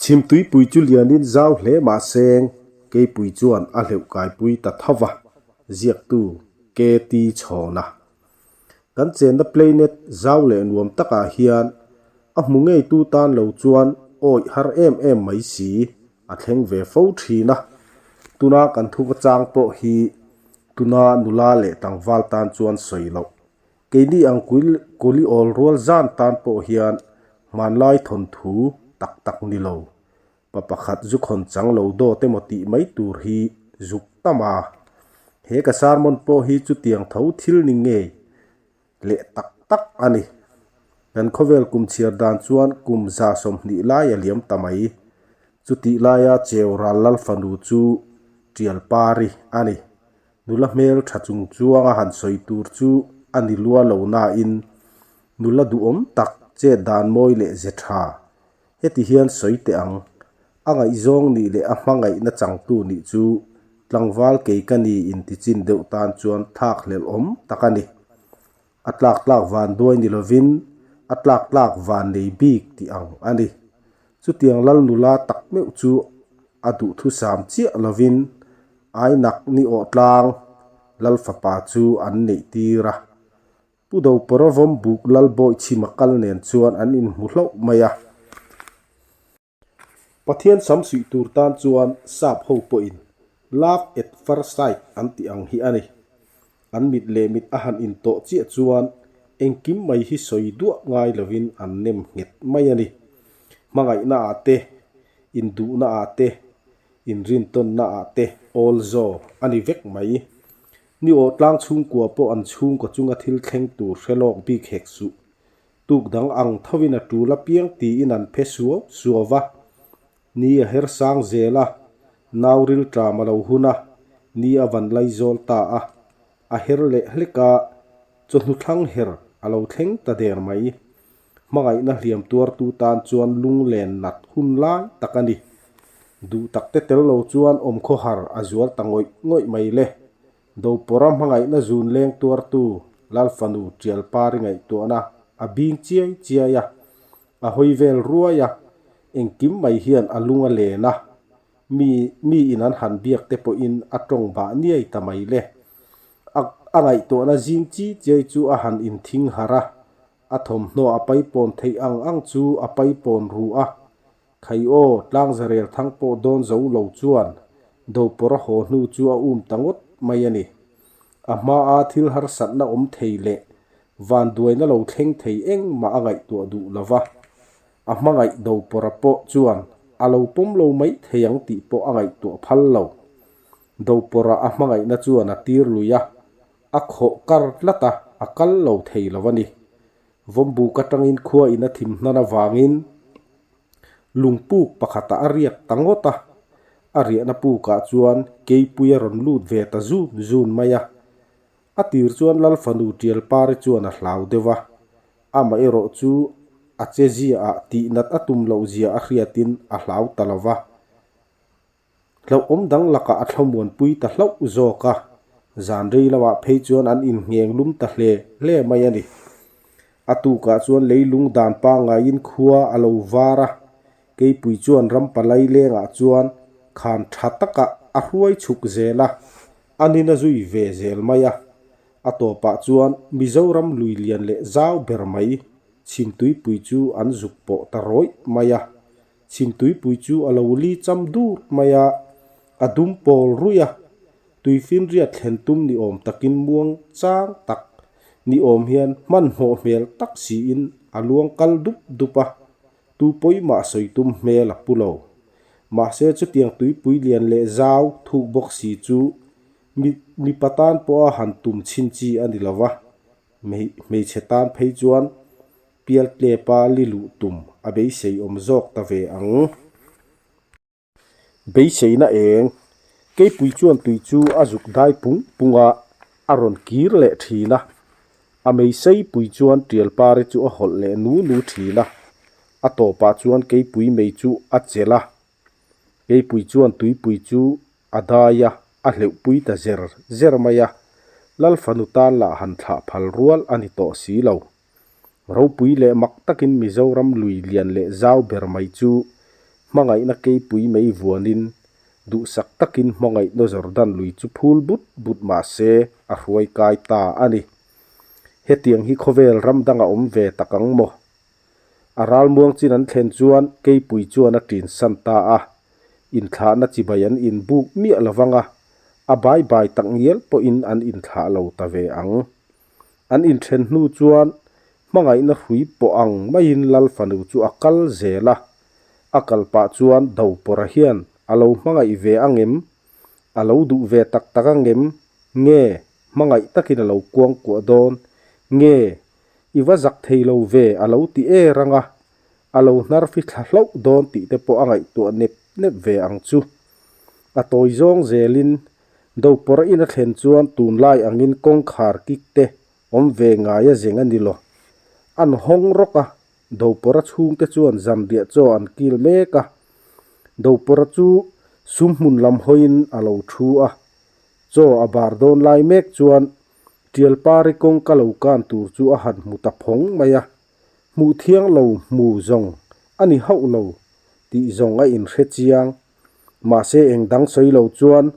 Chhimtuipui chu lianin zau hle mah seng keipui chuan a hleuh kaipui ta tho va, ziaktu KT Chhawna. Kan chenna planet zau leh nuam takah hian a hmu ngeitu tan lo chuan awih har em em mai si a thleng ve fo thin a. Tuna kan thuva chang pawh hi tuna nula leh tlangval tan chuan sawi loh. Keini ang kuli awl rual zan tan pawh hian hmanlai thawnthu tak tak ni lo. Pa pakhat zu khawn chang lo dawt emaw tih mai tur hi zuk tam a. He ka sermon pawh hi chutiang tho thil ni ngei leh tak tak a ni. Kan khawvel kum chhiar dan chuan kum 120 lai a liam ta mai. Chutih laia cheu ral lal fanu chu tial pari a ni. Nula hmel tha chung chuanga han sawi tur chu a ni lua lo nain nula duhawm tak chet dan mawi leh ze tha Heti hian sawi teh ang, a ngaihzawng nih leh a hmangaihna changtu nih chu tlangval kei ka ni intichin deuh tan chuan thlak hlelh awm tak a ni. A tlak tlak van duai ni lovin a tlak tlak van nei bik tih ang a ni. Chutiang lal nula tak meuh chu a duhthusam chiah lovin Ainak ni awh tlang lal fapa chu an neih tir a. Pu Dopawra vawm buk lal bawi chhim a kal nen chuan an inhmu hlauh mai a. Pathian sam suih tur tan chuan sap ho pawhin love at first sight an tih ang hi a ni. An mit leh mit a han intawh chiah chuan engkim mai hi sawi duah ngai lovin an nem nghet mai a ni. Hmangaihna ah te, induhna ah te, inrintawnna ah te awl zaw a ni vek mai. Ni aw tlang chhungkua pawh an chhungkaw chunga thil thleng tur hre lawk bik hek suh. Tuk dang ang thovin a tul apiang tiin an phe suau suau va. Ni a her sang zel a, nau ril tram a lo hun a, ni a van lai zawl ta a. A her leh hlek a, chawhnu thlang her a lo thleng ta der mai. Hmangaihna hliam tuartu tan chuan lunglen nat hun lai tak a ni. Duh takte tel lo chuan awmkhawhar a zual ta ngawih ngawih mai le. Dopawra hmangaihna zun leng tuartu Lalfanu Tialpari ngaihtuahna a bing chiai chiai a, a hawi vel ruai a, engkim mai hian a lung a len a, mi miin an han biak te pawhin a tawng bah niai ta mai le. A a ngaihtuahna zing chi chiai chu a han inthing harh a, A thawmhnaw a paipawn theih ang ang chu a paipawn ru a, Khai aw, tlangzarel thang pawh dawn zo lo chuan dopawr a haw hnu chu a um ta ngawt mai a ni. A hmaa thil harsatna awm thei leh vanduaina lo thleng thei engmah a ngaihtuah duh lo va, a hmangaih dopawra pawh chuan a lo pawm lo mai thei ang tih pawh a ngaihtuah phal lo. Dopawra a hmangaihna chuan a tir lui a, A khawh kar tlat a, a kal lo thei lo a ni. Vawmbuk atangin khua in a thim hnan avangin lungpuk pakhatah a riak ta ngawt a. A riahna pukah chuan keipui a rawn lut ve ta zun zun mai a. A tir chuan Lal fanu Tialpari chuan a hlau deuh a. Amaherawh chu a che ziaah tihnat a tum loh zia a hriatin a hlau ta lo va. Hlauhawm dang lakah a thlamuanpui ta hlauh zawk a, zan rei lamah phei chuan an inngheng lum ta hle hle mai a ni. A tukah chuan leilung dan pangaiin khua a lo var a, keipui chuan ram palai lengah chuan khan tha takah a hruai chhuk zel a, a nina zui ve zel mai a. A tawpah chuan Mizoram lui lian leh zau ber mai Chhimtuipui chu an zuk pawh ta rawih mai a. Chhimtuipui chu a lo li cham dur mai a, a dum pawl ruih a, tuifinriat thlen tum ni awm takin muang chang tak ni awm hian hmanhmawh hmel tak siin a luang kal dup dup a, tu pawimah sawi tum hmel a pu lo. Mahse chutiang tuipui lian leh zau thuk bawk si chu mi mipa tan pawha han tum chhin chi a ni lo va, hmeichhe tan phei chuan Pialtlepa li luh tum a beisei awm zawk ta ve ang. Beiseina eng, Keipui chuan tui chu a zuk dai pung pung a, a rawn kir leh thin a. A meiseipui chuan Tialpari chu a hawlh leh nu nu thin a. A tawpah chuan keipui mei chu a chelh a. Keipui chuan tuipui chu a dai a, a hleuhpui ta zer zer mai a. Lal fanu tan lah han thlah phal rual a ni tawh si lo. Ropui leh mak takin Mizoram lui lian leh zau ber mai chu Hmangaihna keipui mei vuanin duhsak takin hmangaihna Jordan lui chu phul but but mah se a hruai kai ta a ni. Hetiang hi khawvel ram danga awm ve tak ang maw? A ralmuang chin an thlen chuan keipui chuan a ṭin san ta a, inthlahna chibai an inbuk miah lo vang a, a bai bai tak ngial pawhin an inthlah lo ta ve ang. An inthen hnu chuan hmangaihna hrui pawh ang maiin Lal fanu chu a kal zel a, a kal pah chuan Dopawrha hian a lo hmangaih ve ang em? A lo duh ve tak tak ang em? Nge hmangaih takin a lo kuangkuah dawn? Nge i va zak thei lo ve a lo ti er ang a, a lo hnar fi thla hlauh dawn tih te pawh a ngaihtuah nep nep ve ang chu. A tawi zawng zelin Dopawrha in a thlen chuan tunlai angin kawngkhar kik te awm ve ngai a zeng a ni lo. An hawng rawk a, Dopawrha chhungte chuan zanriah chaw an kil mek a. Dopawrha chu sumhmun lam hawiin a lo thu a, chaw a bar dawn lai mek chuan Tialpari kawngka lo kan tur chu a han hmu ta phawng mai a, hmuh thiang lo hmu zawng a ni hauh lo tih zawng a inhre chiang. Mahse eng dang sawi lo chuan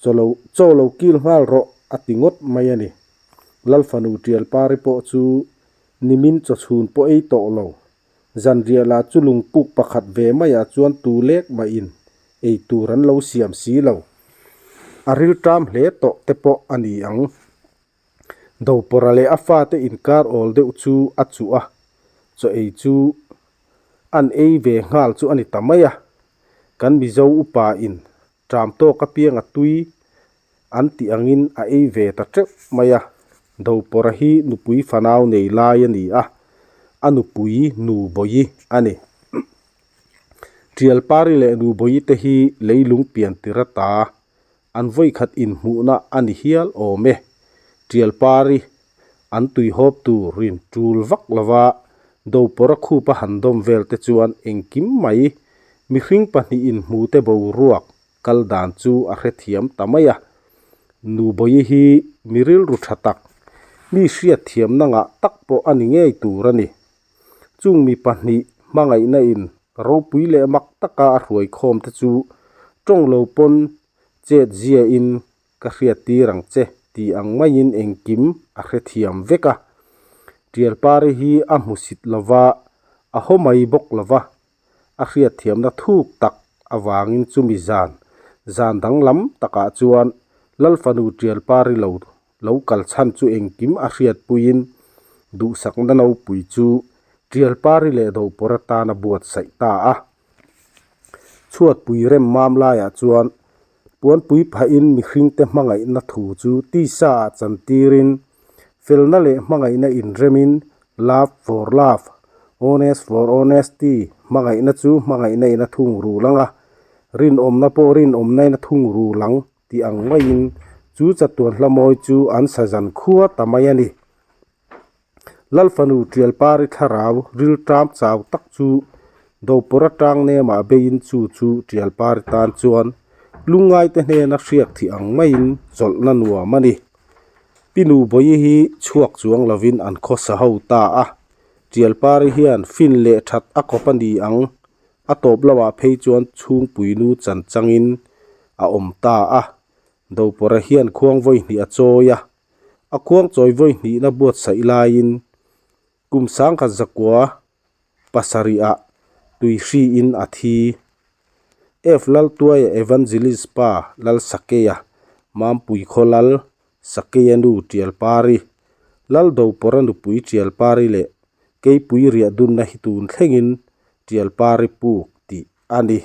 chaw lo chaw lo kil nghal rawh a ti ngawt mai a ni. Lalfanu Tialpari pawh chu nimin chawchhun pawh ei tawh lo. Zanriah lah chu lungpuk pakhat ve maiah chuan tu lek mahin ei tur an lo siam si lo. A rilṭam hle tawh te pawh a ni ang. Dopawrha leh a fate inkar awl deuh chu a chuh a, chaw ei chu an ei ve nghal chu a ni ta mai a. Kan Mizo upa in ṭam tawk apiang a tui an tih angin a ei ve ta teuh mai a. Dopawrha hi nupui fanau nei lai a ni a, a nupui Nubawi a ni. Ṭialpari leh Nubawi te hi leilung pian tir ata An vawikhat inhmuhna a ni hial awm e. Ṭialpari an tuihawp tur rin ṭul vak lova Dopawrha khupa han dawm vel te chuan engkim mai mihring pahnih inhmute boruak kal dan chu a hrethiam ta mai a. Nubawi hi mi rilru ṭha tak, mi hriatthiamna ngah tak pawh a ni ngei tur a ni. Chung mi pahnih hmangaihna in ropui leh mak taka a hruai khawm te chu tawng lo pawn chet zia in ka hriat tir ang che tih ang maiin engkim a hrethiam vek a. Tialpari hi a hmusit lova, a haw mai bawk lova, a hriatthiamna thuk tak avangin chumi zan zan danglam takah chuan Lalfanu Tialpari lo lo kal chhan chu engkim a hriatpuiin duhsakna nopui chu Tialpari leh Dopawr atan a buatsaih ta a. Chhuatpui rem mam laiah chuan puanpui phahin mihringte hmangaihna thu chu tisa ah chantirin felna leh hmangaihna inremin love for love, honest for honesty, hmangaihna chu hmangaihna in a thung rul ang a, rinawmna pawh rinawmna in a thung rul ang tih ang maiin chu chatuan hla mawi chu an sa zan khua ta mai a ni. Lalfanu Tialpari thlarau rilṭam chau tak chu Dopawr atang nemah beiin chu chu Tialpari tan chuan lungngaite hnena hriak thih ang maiin chawlhna nuam a ni. Pinu Bawihi hi chhuak chuang lovin an khawsa ho ta a, Tialpari hian fin leh that a kawp a ni ang, a tawp lamah phei chuan chhungpuinu chan changin a awm ta a, Dopawra hian khuang vawi hnih a chawi a, A khuang chawi vawi hnihna buatsaih laiin kum sangkhat zakua pasarihah tui hriin a thi. F Laltuaia Evangelist pa Lalsakeia, Mampui khaw Lal Sakeia nu Tialpari, Laldopawra nupui Tialpari leh Keipui riah dunna hi tun thlengin Tialpari puk tih a ni.